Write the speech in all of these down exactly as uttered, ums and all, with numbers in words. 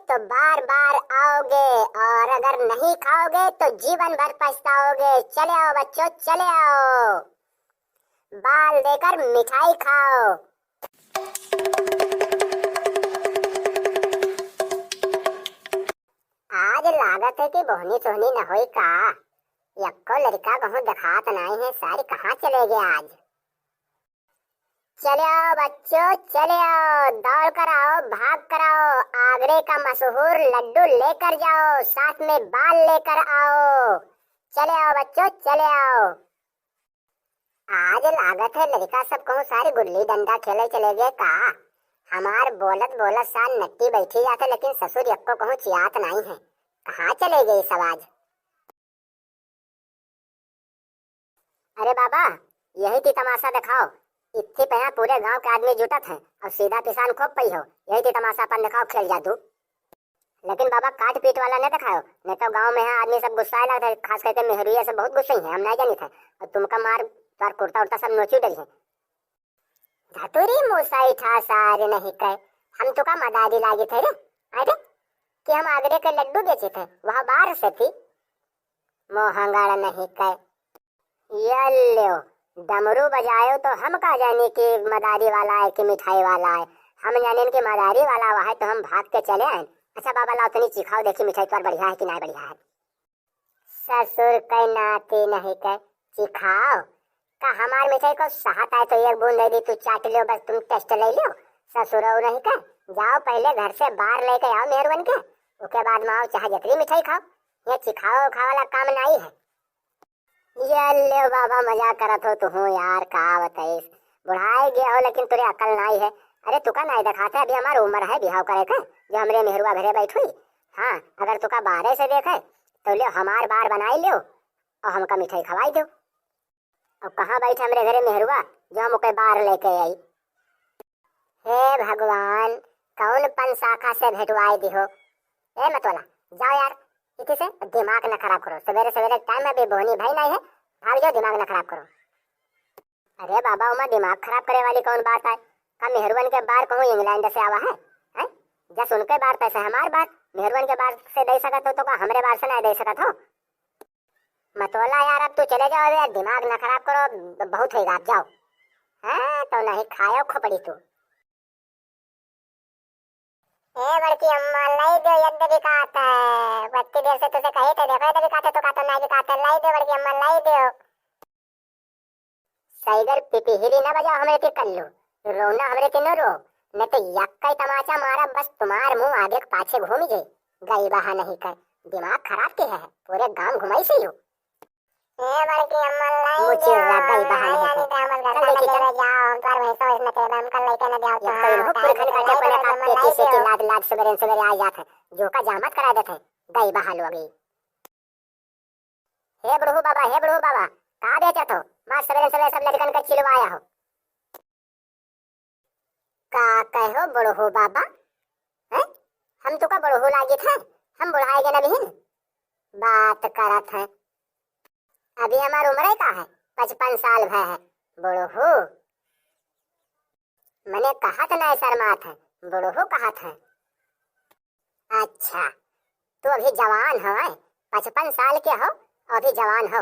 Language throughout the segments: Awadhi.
तो बार बार आओगे, और अगर नहीं खाओगे तो जीवन भर पछताओगे। चले आओ बच्चों, चले आओ, बाल देकर मिठाई खाओ। आज लागत है कि बोहनी सोहनी न होई का, यक्को लड़का कहूँ देखात नाई है, सारे कहाँ चले गए आज? चले आओ बच्चों, चले आओ, दौड़ कर आओ, भाग कर आओ, आगरे का मशहूर लड्डू लेकर जाओ, साथ में बाल लेकर आओ। चले आओ बच्चों, चले आओ। आज लागत है लड़का सब कहूँ सारे गुल्ली डंडा खेले चले गए का? हमार बोलत बोलत सान नट्टी बैठी जात है, लेकिन ससुर यक्को कहूँ चियात नाई है। कहाँ चले गए सब आज? अरे बाबा, यही ती तमाशा देखाओ। इत्थी पे यहाँ पूरे गांव के आदमी जुटत हैं और सीधा पिसान खोप पई हो। यही ती तमाशा अपन देखाओ, खेल जादू। लेकिन बाबा, काट पीट वाला न देखाओ, नहीं तो गांव में यहाँ आदमी सब गुस्साए लगत है, खास करके मेहरुआ सब बहुत गुस्से हैं, हम नहीं जानित है। और तुमका मार, तार कुर्ता उर्ता सब नोची डली है। धतुरी मुसई ठा सार नहीं कहे, हम तो का मदारी लागित है रे? अरे, कि हम आगरे के लड्डू बेचित है, वह बार से थी। मोहंगड़ नहीं कहे। ये ल्यो, डमरू बजायो तो हम का जानी कि मदारी वाला है कि मिठाई वाला है। हम जानेन कि मदारी वाला वह है तो हम भाग के चले आए। अच्छा बाबा, लाओ तनी चिखाओ, देखी मिठाई तोर बढ़िया है कि नहीं बढ़िया है। ससुर के नाती नहीं के चिखाओ। का हमार मिठाई को सहत आए तो एक बूंद दे दी, तू चाट लियो, बस तुम टेस्ट ले लियो। ससुर नहीं के, जाओ पहले घर से बार लेके आओ मेहरुअन के, ओके बाद में आओ, चाहे जितनी मिठाई खाओ। ये चिखाओ खाओ वाला काम नहीं है। ये ले बाबा, मजाक करत हो तुहूँ यार, का बताइस, बुढ़ाए गया हो लेकिन तुरे अकल नाई है। अरे तुका नाई देखात है, अभी हमार उम्र है बिहाव करे के, जो हमरे मेहरुआ घरे बैठ हुई। हाँ, अगर तुका बारे से देखे तो ले हमार बार बनाई लियो और हमका मिठाई खवाई दो। और कहाँ बैठ हमरे घरे मेहरुआ जो हम ओके बार लेके आई? हे भगवान, कौन पन शाखा से भेटवाए दिहो? ए मतवाला, जाओ यार, इथे से दिमाग ना खराब करो। सवेरे सवेरे टाइम है, अभी बोहनी भाई नहीं है, भाग जाओ, दिमाग ना खराब करो। अरे बाबा, उमा दिमाग खराब करे वाली कौन बात है? का मेहरुअन के बार कहूँ इंग्लैंड से आवा है? हैं? जस उनके बार तैसे हमार बार, मेहरुअन के बार से दे सकत हो तो का हमरे बार से नहीं दे सकत हो? मतोला यार, अब तू चले जाओ, अबे दिमाग ना खराब करो, ब-, बहुत होइगा, अब जाओ। हाँ, तो नहीं खायो खोपड़ी तू। ए बड़की अम्मा, लाई दो, यद्य बिकात है। बत्ती देर से तुझे कही थे, देखो यद्य बिकात है, तो का तो नहीं बिकात है, लाई दो बड़की अम्मा, लाई दो। सैगर पिपिहिरी न बजाओ हमरे के कल्लू, रोना हमरे के न रो, न तो यक्का ही तमाचा मारा, बस तुम्हार मुंह आगे के पाछे घूमी जाए। गई बहा नहीं कर, दिमाग खराब के है, पूरे गांव घुमाई से हो। ए बड़की अम्मा लाई मुझे दो, लगा ही बहा नहीं कर। चल देखी, चल। जाओ, हम तोर भैंसो इसने के हम कल लेके न जाओ। ये तो इनको कुल खन काटे पड़े का पेटी से कि लाद लाद सवेरे सवेरे आ जात है, जो का जामत करा देते हैं, गई बहा लोग। हे बुढ़ऊ बाबा, हे बुढ़ऊ बाबा, का बेचत हो? मार सवेरे सवेरे सब लड़कन के चिलवाया हो। का कहो बुढ़ऊ बाबा? हैं? हम तो का बुढ़ऊ लागित है? हम बुढ़ाए गए नबीन? बात करत है। अभी हमार उम्र का है, पचपन साल भय है। बुढ़ऊ। मने कहत नहीं शर्मात है, बुढ़ऊ कहत है। अच्छा, तू अभी जवान हो, हैं? पचपन साल के हो, अभी जवान हो।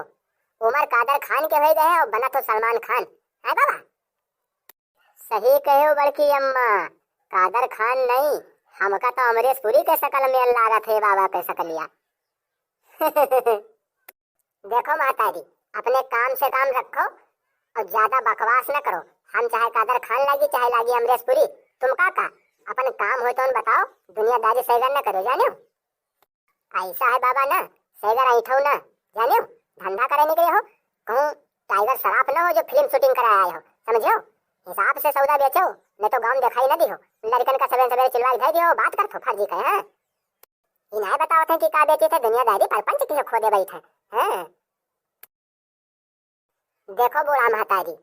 उमर कादर खान के होई गए और बनत हो सलमान खान, है बाबा? सही कहे हो बड़की अम्मा, कादर खान नहीं, हमका तो अमरीश पुरी के शकल में लागत है बाबा के शकलिया। देखो महतारी, अपने काम से काम रखो और ज्यादा बकवास न करो। हम चाहे कादर खान लागी, चाहे लागी अमरीश पुरी, तुमका का? अपन काम हो तो बताओ, दुनियादारी सैगर न करो, जाने हो? ऐसा है बाबा ना, सैगर ऐठो ना, जाने हो? धंधा करे निकले हो, कहूँ टाइगर सराफ ना हो जो फिल्म शूटिंग कराए आए हो, समझे हो? हिसाब से सौदा बेचो, नहीं तो गाँव दिखाई ना दिहो। लड़कन का सवेरे सवेरे चिल्लाई धै दियो, बात कर थो फर्जी का, हाँ? इन्हें बतावत हैं कि का बेचित है, दुनियादारी परपंच की खोदे बैठे हैं। देखो बूढ़ा महतारी,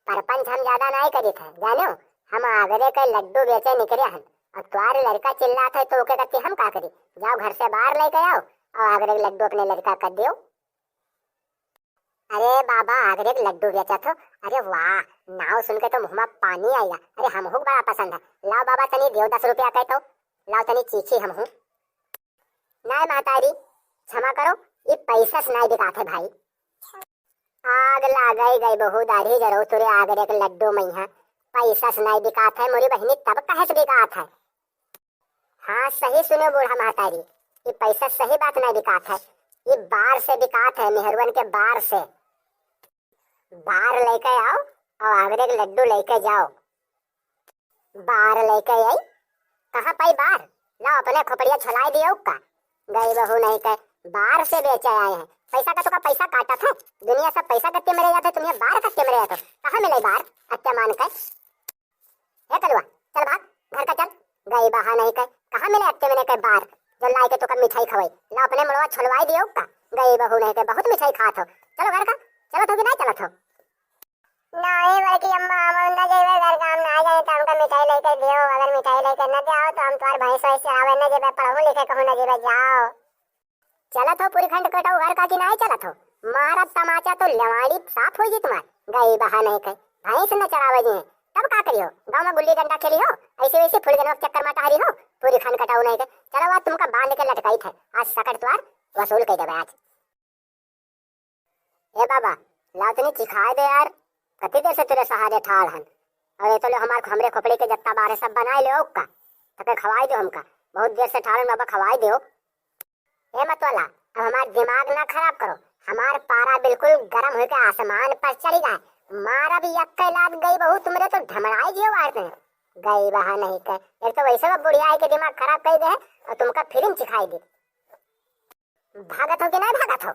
परपंच हम ज्यादा नहीं करित है, जानो, हम आगरे के लड्डू बेचे निकले हन। अब तुम्हारे लड़का चिल्लात है तो ओके करके हम का करी? जाओ घर से बाहर लेके आओ और आगरे के लड्डू अपने लड़का कर दियो। अरे बाबा, आगरे के लड्डू बेचत हो? अरे वाह, नाव सुन के तो मुँह में पानी आइगा। अरे हमहू के बड़ा पसंद है। लाओ बाबा, तनी दियो दस रुपया के तो। लाओ तनी चीखी हमहू। नाय महतारी, क्षमा करो, ई पैसा से नाय बिकात है भाई। आग लागई गई बहू, दाढ़ी जरऊ तुरे आगरे के लड्डू मइहाँ। पैसा से नाय बिकात है मोरी बहिनी, तब कहे से बिकात है? हाँ, सही सुने बूढ़ा महतारी, ई पैसा सही बात नाय बिकात है, ई बार से बिकात है, मेहरुअन के बार से। बार लेके आओ और आगरे के लड्डू लेके जाओ। बार लेके आई? कहाँ पाई बार? लाओ अपने खोपड़िया छोलाई दियो का। गई बहू नहीं के, बार से बेचे आए हैं। पैसा का तो का पैसा काटत है, दुनिया सब पैसा कत्ते मेरे जाते, तुम्हें बार कत्ते मेरे जाते, कहाँ मिले बार? अत्ते मान के। ए कलुआ, चल भाग, घर का चल। गई बहा नहीं के, कहाँ मिले अत्ते मने के बार, जो लाई के तोका मिठाई खवाई। ला अपने मुड़वा छोलवाई दियो का। गई बहू नहीं के, बहुत मिठाई खात हो। चलो घर का, चलत हो कि नहीं चलत हो? नहीं बड़की अम्मा, हम न जेबे घर का, हम ना जाए तो हमका मिठाई लेके दियो। अगर मिठाई लेके न जाओ तो हम तुम्हार भैंस वैंस चरावे न जेबे, पढ़ो लिखे कहूँ न जेबे, जाओ। चलत हो पूरी खंड कटाऊ घर का कि नाय चलत हो? मारब तमाचा तो लेवाड़ी साफ होई जी तुम्हार। गई बहा नहीं कहे, भैंस न चरावे जी हैं, तब का करियो? गाँव में गुल्ली डंडा खेली हो, ऐसे वैसे फुलगनवा के चक्कर में टहरी हो, पूरी खंड कटाऊ नहीं कहे। चलो आज तुमका बांध के लटकाई थे, आज सकट तुम्हार वसूल कर देबे आज। ए बाबा, लाओ तनी चिखाए दे यार, कति देर से तेरे सहारे ठाड़ हन। और ये तो लो हमार, हमरे खोपड़ी के जत्ता बारे सब बनाए ले ओका, तके खवाई दो हमका, बहुत देर से ठाड़न बाबा, खवाई दो। ए मतवाला, अब हमार दिमाग ना खराब करो, हमार पारा बिल्कुल गरम होके आसमान पर चढ़ी जाए। मारा भी यक्के लात गई बहू, तुमरे तो ढमड़ाई दियो बार में। गई बहा नहीं कहे, एक तो वैसे वो बुढ़िया है के दिमाग खराब कर दे है और तुमका फिल्म सिखाई दी। भागत हो कि नहीं भागत हो?